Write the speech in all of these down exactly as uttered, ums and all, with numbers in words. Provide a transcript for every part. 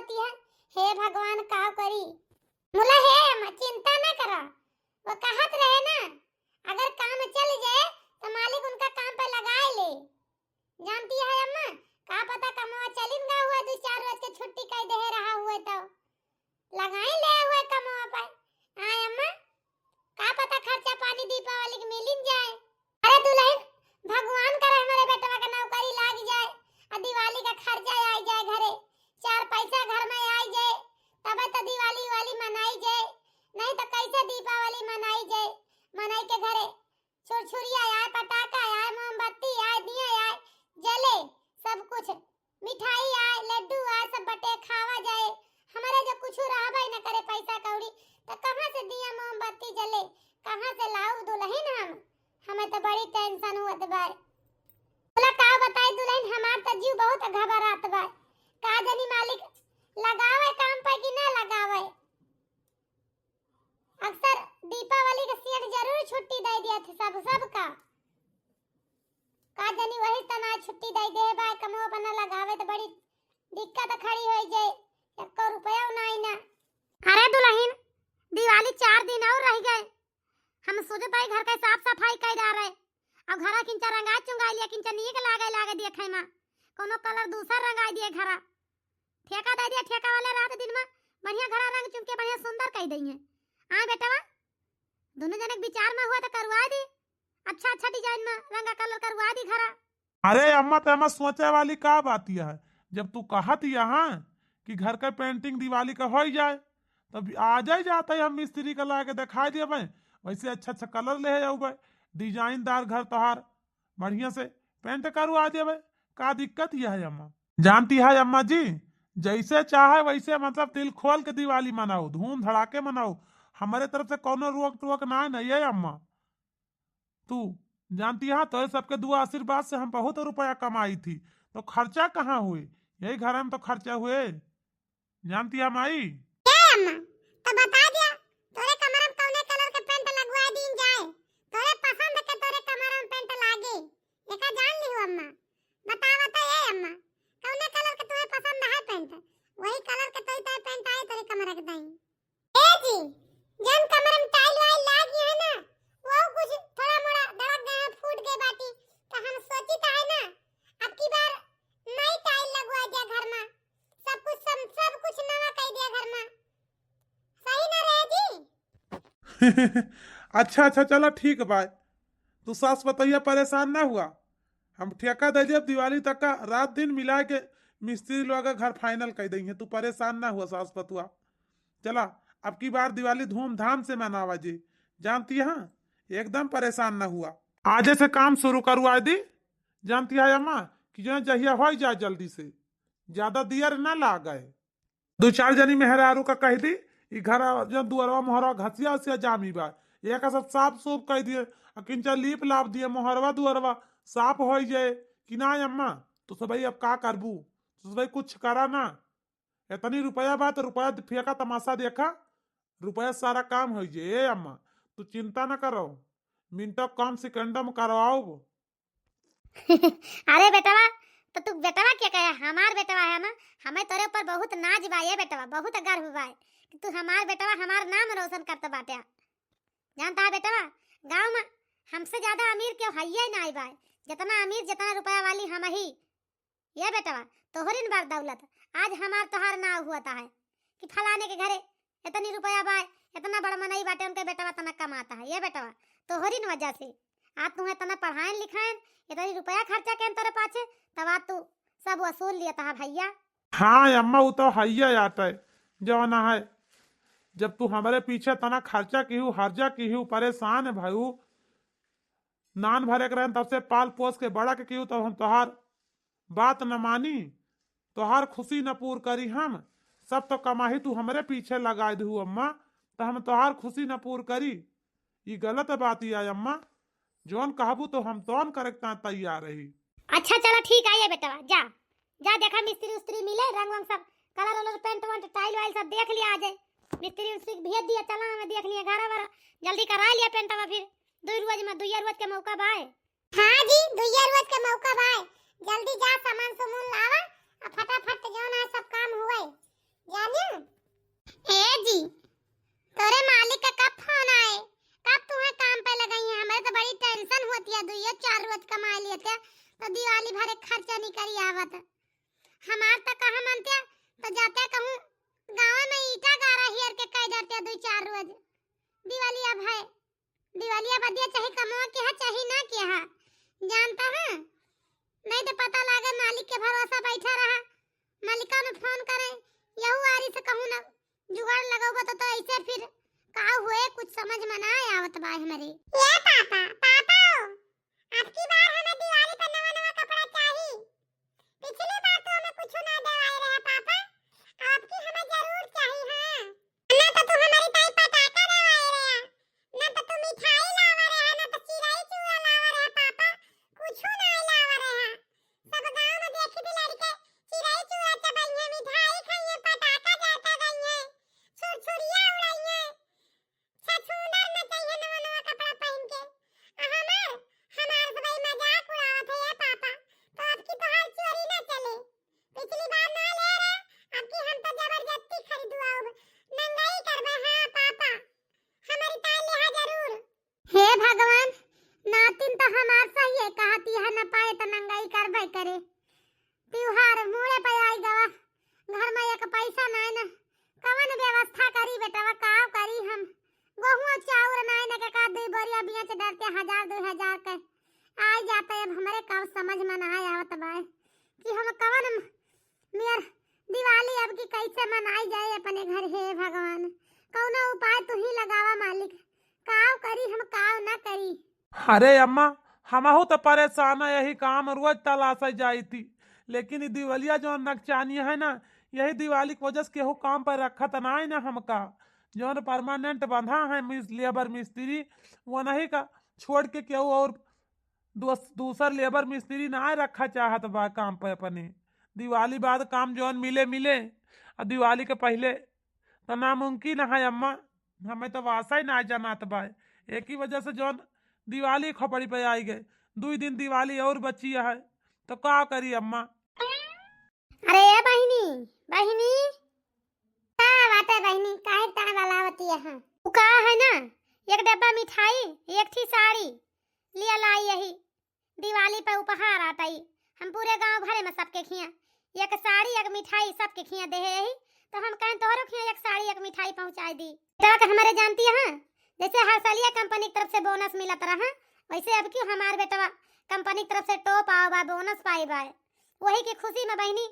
हे भगवान, का करी? मुला हे अम्मा, चिंता ना करा, वो कहत रहे ना, अगर काम चल जाए तो मालिक उनका काम पे लगाए ले। जानती है अम्मा, का पता कमवा चलिन गा हुआ, दो चार रोज के छुट्टी कई दे रहा हुए तो लगाई ले हुए कमवा पे। आय अम्मा, का पता खर्चा पानी दीपावली के मिलिन जाए। अरे दुलहिन, भगवान करे हमरे बेटवा के नौकरी लाग जाए और दिवाली का खर्चा आइ जाए घरे, चार पैसा घर में आइ जाए, तबे तो दिवाली वाली मनाई जाए, नहीं तो कैसे दीपावली मनाई जाए? मनई के घरे छुरछुरिया आए, पटाखा आए, मोमबत्ती आए, दिया आए, जले सब कुछ, मिठाई आए, लड्डू आए, सब बटे खावा जाए। हमरे जो कुछ रहबे न करे पैसा कौड़ी, तो कहाँ से दिया मोमबत्ती जले, कहाँ से लाऊ दुलहिन हम? हमें तो बड़ी tension हुअत बा। बोला का बताई दुलहिन, हमार तो जीव बहुत घबरात बा। का जानी मालिक लगावे काम पे कि ना लगावे। अक्सर दीपावली के सेठ जरूर छुट्टी दे दिया थे सब, सबका। का जानी वही तना छुट्टी दे दे बा, कमवा अपना लगावे तो बड़ी दिक्कत खड़ी हो जाए, एको रुपया नहीं ना। अरे दुलहिन, दिवाली चार दिन और रह गए, हम सोचत हई घर के साफ सफाई कई डारे, अब घरा किंचा रंगाई चुंगाई लिया, किंचा नीक लागे, लागे देखे में, कोनो colour दूसर रंगाई दिए घरा। ठेका दे दिया, ठेका वाले रात दिन में बढ़िया घरा रंग चुंग के बढ़िया सुंदर कई दइहे। आए बेटवा, दोनों जने के विचार में हुआ तो करवा दी, अच्छा अच्छा design में रंगा colour करवा दी घरा। अरे अम्मा, तो एमा सोचे वाली का बात यह है? जब तू कहत यहाँ कि घर का painting दिवाली का हो जाए, तब आ जाए जाता है, हम मिस्त्री का ला के दिखाई देबे, वैसे अच्छा अच्छा colour ले आउबे, designदार घर तोहार बढ़िया से paint करवा देबे। का दिक्कत यह है अम्मा? जानती है अम्मा जी, जैसे चाहे वैसे, मतलब, दिल खोल के दिवाली मनाओ, धूम धड़ाके मनाओ, हमारे तरफ से कोनो रोक टोक ना है, नहीं है अम्मा। तू जानती है, तोरे सबके दुआ आशीर्वाद से हम बहुत रुपया कमाई थी, तो खर्चा कहाँ हुए? यही घर में तो खर्चा हुए। जानती है माई? ए अम्मा, तो बता दिया, तोरे कमरा में कौने colour के paint लगवा दीन जाए? तोरे पसंद के तोरे कमरा में paint लागे, एका जान लिहो अम्मा। बतावा तो ए अम्मा, कौने colour के तुम्हें पसंद है paint, वही colour के तोई तोई paint आए तोरे कमरा के दाई। ए जी, जौन कमरा में tile वाइल लागी है ना, वो कुछ थोड़ा मोड़ा धड़क गए, फूट गए बाटी, तो हम सोची तो है ना, अब की बार नई tile लगवा दिया घर में, सब कुछ, सब, सब कुछ नवा कर दिया घर में, सही ना रहे जी? अच्छा अच्छा, चला ठीक बा, तू सास पतोहिया परेशान ना हुआ, हम ठेका दे दिया दिवाली तक का, रात दिन मिला के मिस्त्री लोग घर final कर देंगे, तू परेशान ना हुआ सास पतोहिया। चला, अब की बार दिवाली धूमधाम से मनावा जी। जानती हैं, एकदम परेशान ना हुआ। आजे से काम शुरू करवा दी। जानती है अम्मा कि जो जहिया हो जाए जल्दी से, ज्यादा दियर ना लागे। दो चार जनी मेहरारू का कह दी, ई घर जो दुअरवा मोहरवा घसिया उसिया जामी बा, ये का सब साफ सूफ कर दिए, आ किंचा लीप लाप दिए, मोहरवा दुअरवा साफ हो जाए कि ना अम्मा। तो सब भाई अब का करबू, तो सब भाई कुछ करा ना। इतनी रुपया बा तो रुपया फेंका, तमाशा देखा, रुपया सारा काम हो जाए। ए अम्मा, तू चिंता ना करो, मिनटों कम सेकंडों में करवाओ। अरे बेटवा, तो तू बेटवा क्या कहे, हमार बेटवा है ना, हमें तोरे ऊपर बहुत नाज बा ये बेटवा, बहुत गर्व बा कि तू हमार बेटवा, हमार नाम रोशन करत बाटे। जानता है बेटवा, गाँव में हमसे ज्यादा अमीर केहू हइये नाई बा, जितना अमीर, जितना रुपया वाली हम ही। ये बेटवा, तोहरिन बड़ दौलत, आज हमार तोहार नाव हुआ है कि फलाने के घरे इतनी रुपया बा, इतना बड़ मनई बाटे, उनके बेटवा इतना कमाता है। ये बेटवा, तोहरिन वजह से आज तुम्हें इतना पढ़ाएन लिखाएन, इतनी रुपया खर्चा केन तोरे पाछे, तब आज तू सब वसूल लिया था भैया। हाँ अम्मा, वो तो हइये आटे, जौन है, जब तू हमारे पीछे इतना खर्चा किहू, हर्जा किहू, परेशान भयू, नान भरे के रहन, तब से पाल पोस के बड़ा के किहू, तब हम तोहार बात न मानी, तोहार खुशी न पूर करी हम, सब तो कमाही तू हमरे पीछे लगाए दहू अम्मा, तो हम तोहार खुशी न पूर करी। ई गलत बात या अम्मा, जौन कहबू तो हम तौन करे के तैयार रही। अच्छा चला ठीक है ये बेटवा, जा, जा देखा मिस्त्री उस्त्री मिले, रंग वंग सब, colour वलर, paint वंट, tile वाइल सब देख लिया आज। मिस्त्री उस्त्री के भेज दिया, चला हमें देख लिया घर वर, जल्दी करा लिया paint वा फिर, दो रोज में, दो रोज के मौका बाय। हाँ जी, दुइये रोज के मौका बाय, जल्दी जा सामान सुमून लावा, आ फटाफट जौन है सब काम हुए। करी आवत। हमार त कहा मनते, त जाते कहूँ गाँव में ईटा गारा हियर के कह जाते दुई चार रोज। दिवालिया भय, दिवालिया बदिया चाहे कमवा किहा चाहे ना किहा, जानता है, नहीं तो पता लागे मालिक के भरोसा बैठा रहा, मालिका ने फोन करे, यहू आरी से कहूँ ना जुगाड़ लगौबा तो, तो ऐसे फिर का हुए, कुछ समझ में ना आवत बा हमरे। ए पापा, पापा, अब की बार हमें दिवाली पर नवा नवा कपड़ा चाही। पिछली बार तो हमें कुछ ना देवाए रहे पापा, अब की हमें जरूर चाही। हाँ, ना तो तू हमारी ताई पटाखा देवाए रहे, ना तो तू मिठाई लावा रहे, ना तो चिरई चूड़ा लावा रहे पापा, कुछ ना लावा रहे। सब गांव में देखी थी लड़के चिरई चूड़ा चबइहे, मिठाई खाइए, पटाखा जाता गइहे, छुरछुरिया उड़ाइए। छछूंदर नचइहे नवा नवा कपड़ा पहिन के। आ हमार, हमार सबई मजाक उड़ावत है ये पापा। तो अब की तोहार चोरी ना चले। पिछली बार ना ले रहे, अब की हम तो जबरदस्ती खरीदवाउब। नंगाई करबे, हाँ पापा। हमारी ताई लिहा जरूर। हे भगवान, नातिन तो हमार सही है, कहती है न पाए तो नंगाई करबे करे। त्योहार मुड़े पे आई गवा, घर में एक पैसा नाय न, कवन व्यवस्था करी बेटवा, का करी हम? गोहुआ चाउर नाय न के का दुई बोरिया बेच डरते हजार दुई हजार के आई जाते। अब हमरे का समझ में ना आवत बा कि हम कवन मेर दिवाली अब की कैसे मनाई जाए अपने घर। हे भगवान, कौनो उपाय तू ही लगावा मालिक, काव करी हम काव ना करी। अरे अम्मा, हमहू तो परेशान है, यही काम रोज तलाशे जाई थी, लेकिन ई दिवलिया जौन नकचानी है ना, यही दिवाली की वजह से केहू काम पर रखत ना है ना हमका। जौन परमानेंट बंधा है मिस-, लेबर मिस्त्री, वो नहीं का छोड़ के केहू और दोस-, दूसर लेबर मिस्त्री ना रखा चाहत बा काम पे अपने। दिवाली बाद काम जौन मिले मिले, आ दिवाली के पहले तो नामुमकिन है अम्मा, हमें तो वासा ही ना जनात बा। एक ही वजह से जौन दिवाली खोपड़ी पे आई गए, दुई दिन दिवाली और बची है, तो का करी अम्मा? अरे ए बहिनी, बहिनी, का बात है बहिनी, काहे तान वाला होती है? उ का है ना, एक डब्बा मिठाई, एक ठी साड़ी लिया लाई यही दिवाली पे उपहार आटई। हम पूरे गांव भरे में सबके खिया एक साड़ी, एक मिठाई सबके खिया देहे यही। तो हम कहें तोहरो खिया एक साड़ी, एक मिठाई पहुंचाई दी। तो का हमरे जानती है, जैसे हर सालिया कंपनी की तरफ से बोनस मिलत रहा, वैसे अब क्यों हमार बेटवा कंपनी की तरफ से टॉप आवा बा, बोनस पाई बा, वही की खुशी में बहिनी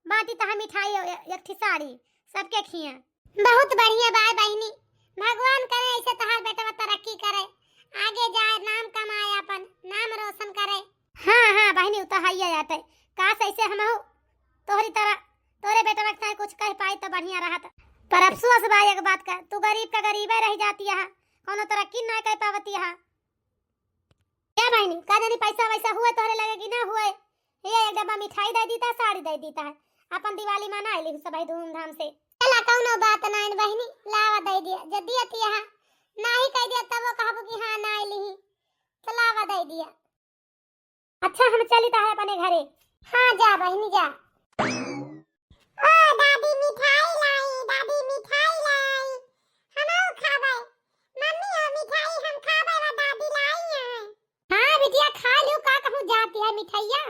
बाटी तहा मिठाई और ए-, एक ठी साड़ी सबके खिया। बहुत बढ़िया बाय बहिनी, भगवान करे ऐसे तहार बेटवा तरक्की करे, आगे जाए, नाम कमाए, अपन नाम रोशन करे। हाँ, हाँ बहिनी, उ तो हइये जाते। काश ऐसे हमहू तोहरी तरह, तोरे बेटवा के साथ कुछ कह पाई तो बढ़िया रहत। पर अफसोस बा एक बात का, तू गरीब का गरीबे रह जाती है, कौनो तरक्की ना कर पावती है। क्या बहिनी, का जानी पैसा वैसा हुए तोहरे लगे कि ना हुए? ये एक डब्बा मिठाई दे दीता, साड़ी दे दीता है, अपन दिवाली मना ली सब धूमधाम से। चला, कौनो बात नाइन बहिनी, लावा दे दिया, जब दिया तिया, नाही कह दिया तब वो कहबो कि हाँ ना ली, तो लावा दे दिया। अच्छा, हम चली ता है अपने घरे। हाँ, जा बहिनी, जा। ओ दादी, मिठाई लाई, दादी, मिठाई लाई, हमहू खाबै। मम्मी हो, मिठाई हम खाबै, वो दादी लाई है। हाँ बिटिया, खा लू, का कहूँ जाती है मिठाइया,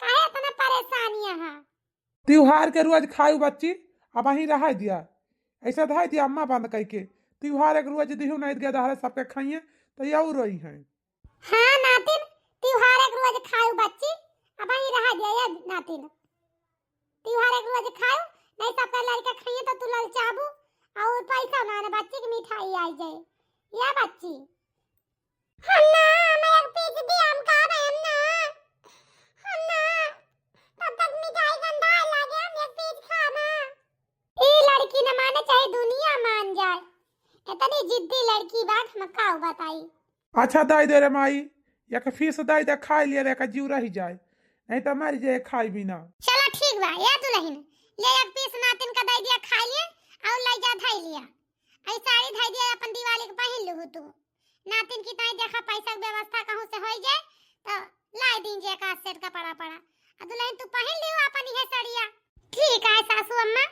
काहे इतना परेशानिया है? त्योहार के रोज खायू बच्ची, अब वहीं रह दिया, ऐसा धर दिया अम्मा बंद कह के। त्योहार एक रोज दिहू नहीं दिया दहरे सबके खाइए तो ये और रही हैं। हाँ नातिन, त्योहार एक रोज खायू बच्ची, अब वहीं रह दिया ये नातिन। त्योहार एक रोज खायू, नहीं सबके लड़के खाइए तो तू ललचाबू और पैसा ना ने बच्ची की मिठाई आई जाए। या बच्ची, हम ना, हम एक पीस दी, हम खाबे, हम ना, हम ना, तब तक मिठाई गंधाए लागे, हम एक पीस खाबे। ई लड़की न माने चाहे दुनिया मान जाए, इतनी जिद्दी लड़की बा, हम का बताई। अच्छा दाई दे रे माई, एक पीस दाई दे खाए लिए रे, का जीव रह जाए, नहीं तो मर जाए खाई बिना। चला ठीक बा, ए दुलहिन, ले एक पीस नातिन का दे दिया खाए लिए, और ले जा धाई लिया। आई साड़ी धाई दिया, अपन दिवाली के पहिन लूहू तू। नातिन की ताई देखा पैसा के व्यवस्था कहूँ से होई जाए, तो लाई दीन जे का सेट कपड़ा पड़ा। आ दुलहिन तू पहिन लियो अपन इहे सड़िया। ठीक है सासू अम्मा,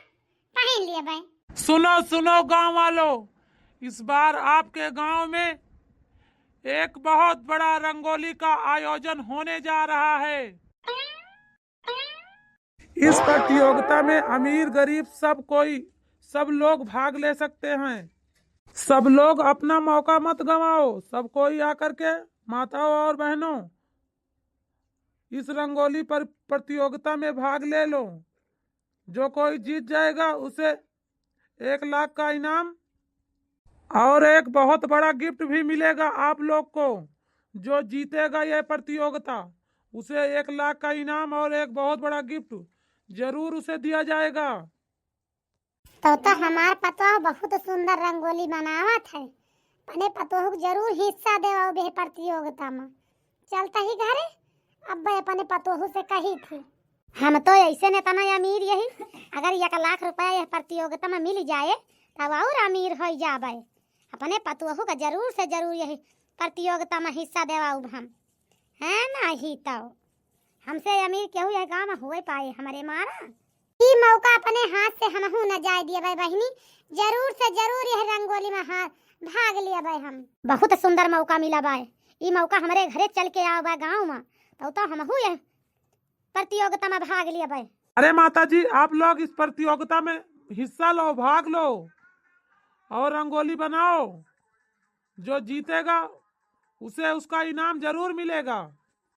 पहिन लिए भाई। सुनो, सुनो गांव वालों, इस बार आपके गांव में एक बहुत बड़ा रंगोली का आयोजन होने जा रहा है। इस प्रतियोगिता में अमीर गरीब सब कोई, सब लोग भाग ले सकते हैं। सब लोग अपना मौका मत गंवाओ, सब कोई आकर के माताओं और बहनों इस रंगोली पर प्रतियोगिता में भाग ले लो। जो कोई जीत जाएगा उसे एक लाख का इनाम और एक बहुत बड़ा गिफ्ट भी मिलेगा आप लोग को। जो जीतेगा यह प्रतियोगिता उसे एक लाख का इनाम और एक बहुत बड़ा गिफ्ट जरूर उसे दिया जाएगा। तो, तो हमार पतोह बहुत सुंदर रंगोली बनावत है। अपने पतोह को जरूर हिस्सा देवाओ बे प्रतियोगिता में। चलता ही घरे, अब अपने पतोह से कही थी। हम तो ऐसे ने तना अमीर यही, अगर एक लाख रुपया यह प्रतियोगिता में मिल जाए तब और अमीर हो जाबे। अपने पतोह का जरूर से जरूर यही प्रतियोगिता में हिस्सा देवाऊ हम, है ना ही तो। हमसे अमीर केहू यह गाँव में हुए पाए हमरे मारा। ई मौका अपने हाथ से हमहू न जाए दियबै बहिनी, जरूर से जरूर यह रंगोली में हाथ भाग लियबै हम। बहुत सुंदर मौका मिला बाय, ई मौका हमरे घरे चल के आवा बाय गाँव में, तो, तो हमहू यह प्रतियोगिता में भाग लियबै। अरे माता जी, आप लोग इस प्रतियोगिता में हिस्सा लो, भाग लो और रंगोली बनाओ। जो जीतेगा उसे उसका इनाम जरूर मिलेगा।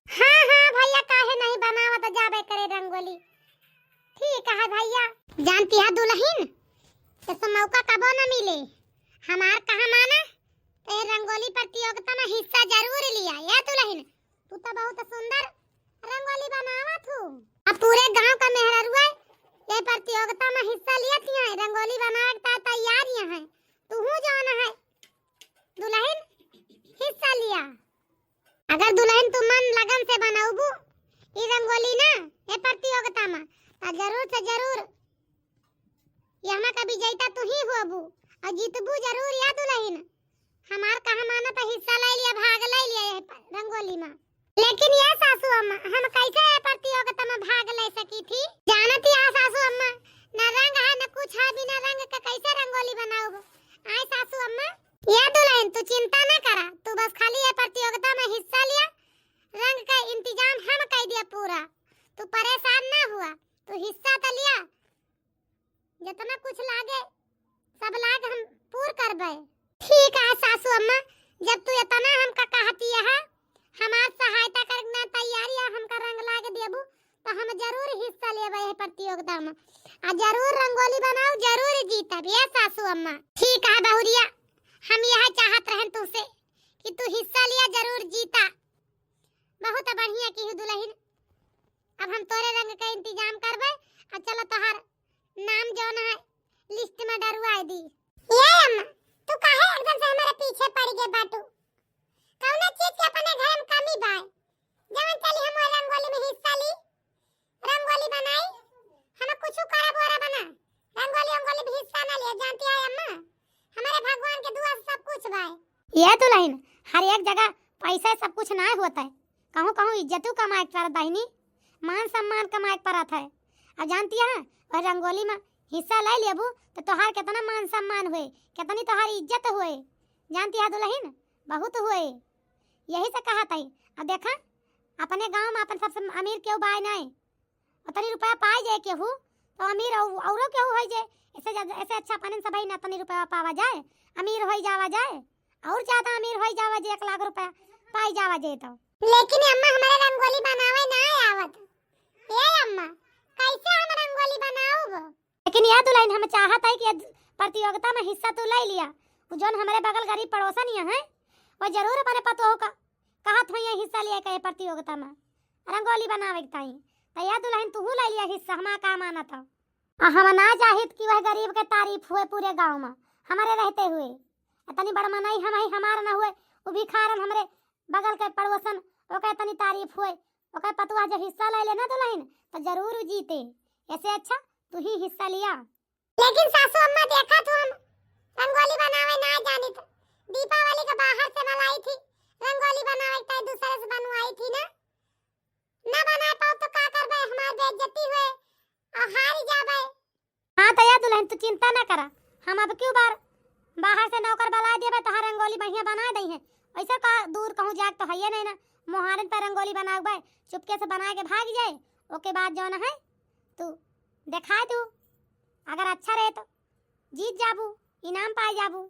हाँ, हाँ भैया, काहे नहीं बनावत जाबे करे रंगोली। ठीक है भैया। जानती है दुलहिन, ऐसा मौका कबो न मिले। हमार कहा माना, तो ये रंगोली प्रतियोगिता में हिस्सा जरूर लिया। ये दुलहिन, तू तो बहुत सुंदर रंगोली बनावत हू। अब पूरे गांव का मेहररुआ ये प्रतियोगिता में हिस्सा लियत हैं, रंगोली बनावे के तैयार हैं। तू हूँ जौन है दुलहिन हिस्सा लिया। अगर दुलहिन तू मन लगन से बनौबू ई रंगोली ना, ए प्रतियोगिता में, त जरूर से जरूर यहमा का विजेता तू ही होबू और जीतबू जरूर या दुलहिन। हमार कहा माना त हिस्सा ले लिया, भाग ले लिया ये प-, रंगोली में। लेकिन ये सासू अम्मा, हम कैसे ये प्रतियोगिता में भाग ले सकी थी? जानत या सासू अम्मा, न रंग है न कुछ है, बिना रंग के कैसे रंगोली बनाऊब? आए सासू अम्मा, या दुलहिन, तू चिंता ना करा, तू बस खाली ये प्रतियोगिता में हिस्सा लिया, रंग का इंतजाम हम कई दिया पूरा, तू परेशान ना हुआ, तू हिस्सा तो लिया, जितना कुछ लागे सब लाग हम पूर करबे। ठीक है सासू अम्मा, जब तू इतना हमका कहती है, हमार सहायता करना तैयारी है, हमका रंग लाग देबू, तो हम जरूर हिस्सा लेबे है प्रतियोगिता में, आ जरूर रंगोली बनाओ, जरूर जीतब ये सासू अम्मा। ठीक है बहुरिया, हम यह चाहत रहन तुझसे कि तू हिस्सा लिया, जरूर जीता। बहुत बढ़िया की दुलहिन, अब हम तोरे रंग का इंतजाम करबे, आ चलो तोहार नाम जौन है लिस्ट में डरुआई दी। ये अम्मा, तू काहे एकदम से हमारे पीछे पड़ गए बाटू? कौनो चीज के अपने घर में कमी बाय? जवन चली हम वो रंगोली में हिस्सा ली, रंगोली बनाई, हम कुछ करब ओरब ना, रंगोली रंगोली में हिस्सा ना लिया, जानती है अम्मा, हमारे भगवान के दुआ से सब कुछ बाय। ये दुलहिन, हर एक जगह पैसा सब कुछ ना होता है, कहूँ कहूँ इज्जतू कमाए के पड़त बहिनी, मान सम्मान कमाए के पड़त है। अब जानती है, वह रंगोली में हिस्सा ले लेबू तो तोहार कितना मान सम्मान हुए, कितनी तोहार इज्जत हुए, जानती है दुलहिन, बहुत हुए। यही से कहत है। अब देखा, अपने गाँव में अपन सबसे अमीर केहू बाय नाय, उतनी रुपया पाए जाए केहू तो अमीर औ-, औरो केहू हो जाए। ऐसे ज्यादा, ऐसे अच्छा अपन सबही ना उतनी रुपया पावा जाए, अमीर हो जावा जाए, और ज्यादा अमीर हो जावा जाए, एक लाख रुपया पाई जावा जाए तो। लेकिन अम्मा, हमारे रंगोली बनावे ना आवत। ए अम्मा, कैसे हम रंगोली बनाऊब? लेकिन या दुलहिन, हम चाहत है कि ये प्रतियोगिता में हिस्सा तू ले लिया। वो जौन हमारे बगल गरीब पड़ोसन यहाँ है, वो जरूर अपने पतोह का कहत हुई है हिस्सा लिया के प्रतियोगिता में रंगोली बनावे के ताई। तो या दुलहिन, तू ले लिया हिस्सा, हमारा का मानत हो। आ हम ना चाहित कि वह गरीब के तारीफ हुए पूरे गाँव में हमारे रहते हुए। इतनी बड़ मनई हम ही हमार न हुए, वो भिखारन हमरे बगल के पड़ोसन, ओकर इतनी तारीफ हुए, ओकर पतोह जो हिस्सा ले लेना दुलहिन, तो जरूर उ जीते। ऐसे अच्छा तू ही हिस्सा लिया। लेकिन सासू अम्मा, देखा तू, हम रंगोली बनावे ना जानित। दीपावली के बाहर से बुलाई थी, रंगोली बनावे के ताई दूसरे से बनवाई थी ना, ना बना पाओ तो का करबे, हमार बेइज्जती हुए और हार जाबे। हाँ तो या दुलहिन, तू चिंता ना करा, हम अब क्यों बार बाहर से नौकर बुला देबे, तोहार रंगोली बढ़िया बना दई है। वैसे का दूर कहूँ जाए तो है नहीं ना, मोहारन पर रंगोली बनावे, चुपके से बना के भाग जाए, ओके बाद जौन है तू देखाए दू, अगर अच्छा रहे तो जीत जाबू, इनाम पाए जाबू।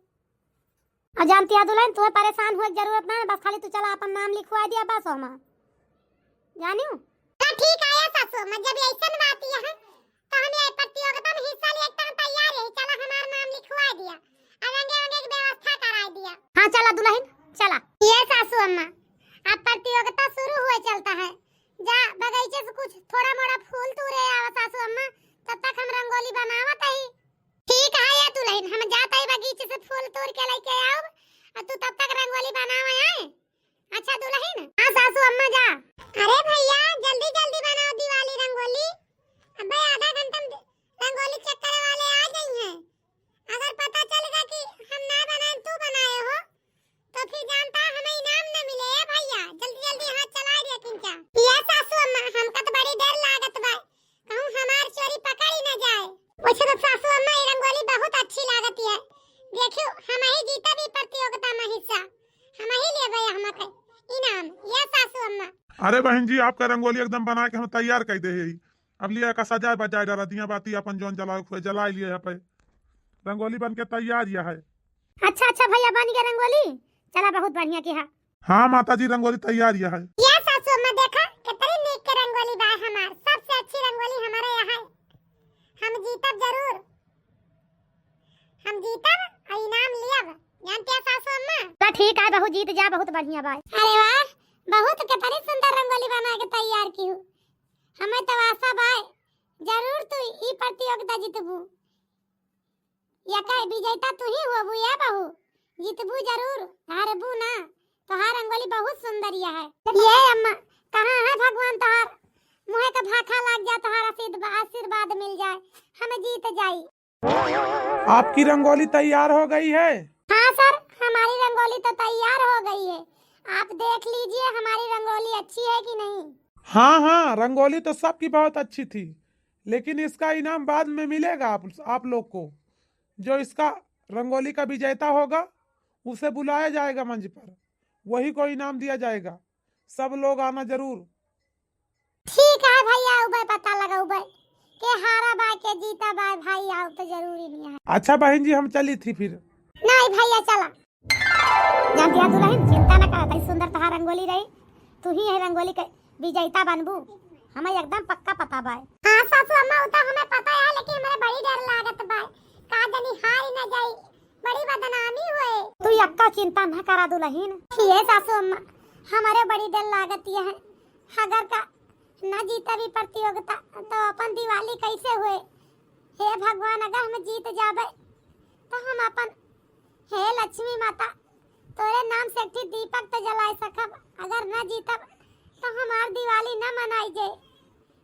और जानती है दुलहिन, तुहे परेशान होए के जरूरत ना है, बस खाली तू चला अपन नाम लिखवाए दिया, बस ओमा जानियो। तो ठीक है सासू अम्मा, जब ऐसन बात ये है तो हम ये प्रतियोगिता में हिस्सा लिए एकदम तैयार है। चला हमार नाम लिखवाए दिया, और रंगे वंगे की व्यवस्था कराए दिया। हाँ चला दुलहिन, चला। ये सासू अम्मा, अब प्रतियोगिता शुरू हुए चलता है, जा बगीचे से कुछ थोड़ा मोड़ा फूल तूरे आवा सासू अम्मा, तब तक हम रंगोली बनावत ही। ठीक है ये दुलहिन, हम जात ही बगीचे से फूल तूर के लेके आउब, और तू तब तक रंगोली बनावे आए। अच्छा दुलहिन। हाँ सासू अम्मा जा। अरे भैया, जल्दी जल्दी बनाओ दिवाली रंगोली, अबे आधा घंटा में रंगोली चेक करे वाले आ जाई हैं। अगर पता चल गया कि हम ना बनाए, तू बनाए हो, तो फिर जानता है हमें इनाम न मिले। ए भैया, जल्दी जल्दी हाथ चला दिया किंचा। ये सासू अम्मा, हमका तो बड़ी डर लागत बा, कहूँ हमार चोरी पकड़ी न जाए। वैसे तो सासू अम्मा, ये रंगोली बहुत अच्छी लागत है। देखियो, हम ही जीता भी प्रतियोगिता में हिस्सा, हम ही लेबे हमके इनाम। ये सासू अम्मा। अरे बहन जी, आपका रंगोली एकदम बना के हम तैयार कर दे ही। अब लिया का सजाए बजाए डाला, दिया बाती अपन जौन जलाए हुए जला लिए यहाँ पे। रंगोली बन के तैयार यह है। अच्छा अच्छा भैया, बन गया रंगोली, चला बहुत बढ़िया किहा। हाँ माता जी, रंगोली तैयार यह है। ये सासू अम्मा देखा, कितनी नीक के रंगोली बा हमार, सबसे अच्छी रंगोली हमारे यहाँ है। हम जीतब जरूर, हम जीतब और इनाम लियब, जानते हैं सासू अम्मा। तो ठीक है बहू, जीत जा, बहुत बढ़िया बा। अरे वाह, बहुत कितनी सुंदर रंगोली बना के तैयार की हूँ। हमें तो आशा बा जरूर तू ई प्रतियोगिता जीतबू। यका विजेता तू ही होबू या बहू, जीतबू जरूर, हारबू ना। तोहार रंगोली बहुत सुंदर यह है। ये अम्मा, कहाँ है भगवान तोहार? मुँहे के भाखा लाग जा, तोहार आशीर्वा-, आशीर्वाद मिल जाए, हम जीत जाई। आपकी रंगोली तैयार हो गई है? हाँ सर, हमारी रंगोली तो तैयार हो गई है, आप देख लीजिए हमारी रंगोली अच्छी है कि नहीं। हाँ हाँ, रंगोली तो सबकी बहुत अच्छी थी, लेकिन इसका इनाम बाद में मिलेगा आप, आप लोग को। जो इसका रंगोली का विजेता होगा, उसे बुलाया जाएगा मंच पर, वही को इनाम दिया जाएगा। सब लोग आना जरूर। ठीक है भैया, उबे पता लगा उबे के हारा बा के जीता बा भाई, आओ तो जरूरी नहीं है। अच्छा बहन जी, हम चली थी फिर। नहीं भैया, चला। जानती है दुलहिन, चिंता न कर, तई सुंदर तहार रंगोली रही, तू ही है रंगोली के विजेता बनबू, हमें एकदम पक्का पता बा। हाँ सासू अम्मा, उ तो हमें पता है, लेकिन हमें बड़ी डर लागत बा, का जनी हार न जाई, बड़ी बदनामी होए। तू यक्का चिंता न करा दुलहिन। ये सासू अम्मा, हमारे बड़ी डर लागत यह है, अगर का न जीतबी प्रतियोगिता तो अपन दिवाली कैसे होए? हे भगवान, अगर हम जीत जाबे तो हम अपन, हे लक्ष्मी माता, तोरे नाम से एक ठी दीपक तो जलाए सकब, अगर न जीतब तो हमार दिवाली न मनाई जाए।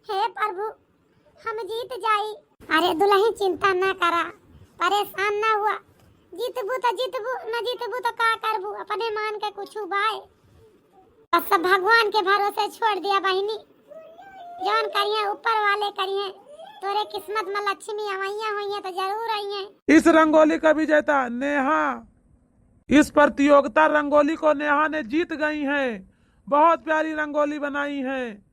हे प्रभु, हम जीत जाई। अरे दुलहिन, चिंता न करा, परेशान न हुआ, जीतबू तो जीतबू, न जीतबू तो का करबू, अपने मान के कुछ बाय। बस सब भगवान के भरोसे छोड़ दिया बहिनी, जौन करिए ऊपर वाले करिए, तोरे किस्मत में लक्ष्मी अवैया होइए तो जरूर आइए। इस रंगोली का विजेता नेहा, इस प्रतियोगिता रंगोली को नेहा ने जीत गई हैं। बहुत प्यारी रंगोली बनाई हैं।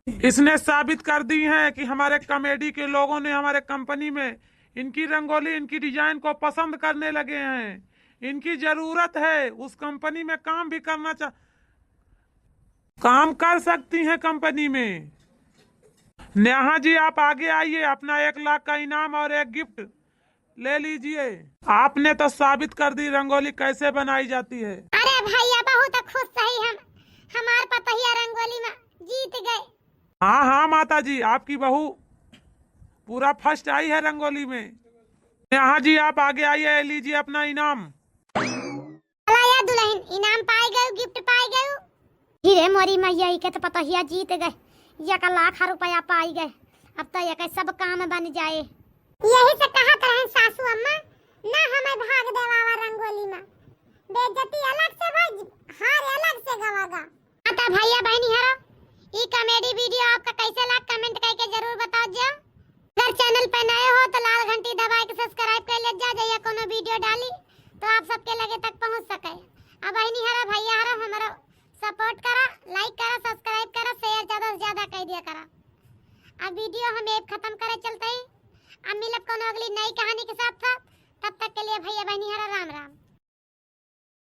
इसने साबित कर दी है कि हमारे कॉमेडी के लोगों ने हमारे कंपनी में इनकी रंगोली, इनकी डिजाइन को पसंद करने लगे हैं। इनकी जरूरत है, उस कंपनी में काम भी करना चाह, काम कर सकती हैं कंपनी में। नेहा जी, आप आगे आइए, अपना एक लाख का इनाम और एक गिफ्ट ले लीजिए। आपने तो साबित कर दी रंगोली कैसे बनाई जाती है। अरे भैया, बहुत खुश सही हम, हमार पतोहिया रंगोली में जीत गए। हाँ हाँ माता जी, आपकी बहू पूरा फर्स्ट आई है रंगोली में। नेहा जी, आप आगे आइए, लीजिए अपना इनाम। चला या दुलहिन, इनाम पाए गयो, गिफ्ट पाए गयो। हीरे मोरी मैया, इके तो पतोहिया जीत गए, एक लाख रुपया पाई गए। अब तो एक सब काम बन जाए। यही से कहत रहे सासू अम्मा, ना हमें भाग देवावा रंगोली में, बेइज्जती अलग से भाई, हार अलग से गवागा। हाँ तो भैया बहनी हरो, ई कॉमेडी वीडियो आपका कैसे लाग, कमेंट करके जरूर बताओ जो। अगर चैनल पे नए हो तो लाल घंटी दबाए के सब्सक्राइब कर ले जा, जहिया कोनो वीडियो डाली तो आप सबके लगे तक पहुँच सके। अब बहनी हरो, भैया हरो, हमारा सपोर्ट करा, लाइक करा, सब्सक्राइब करा, शेयर ज्यादा से ज्यादा कर दिया करा। अब video हम एब खतम करे चलत ही। अब मिलब कौनो अगली नई कहानी के साथ साथ। तब तक के लिए भैया बहिनी हरा राम राम।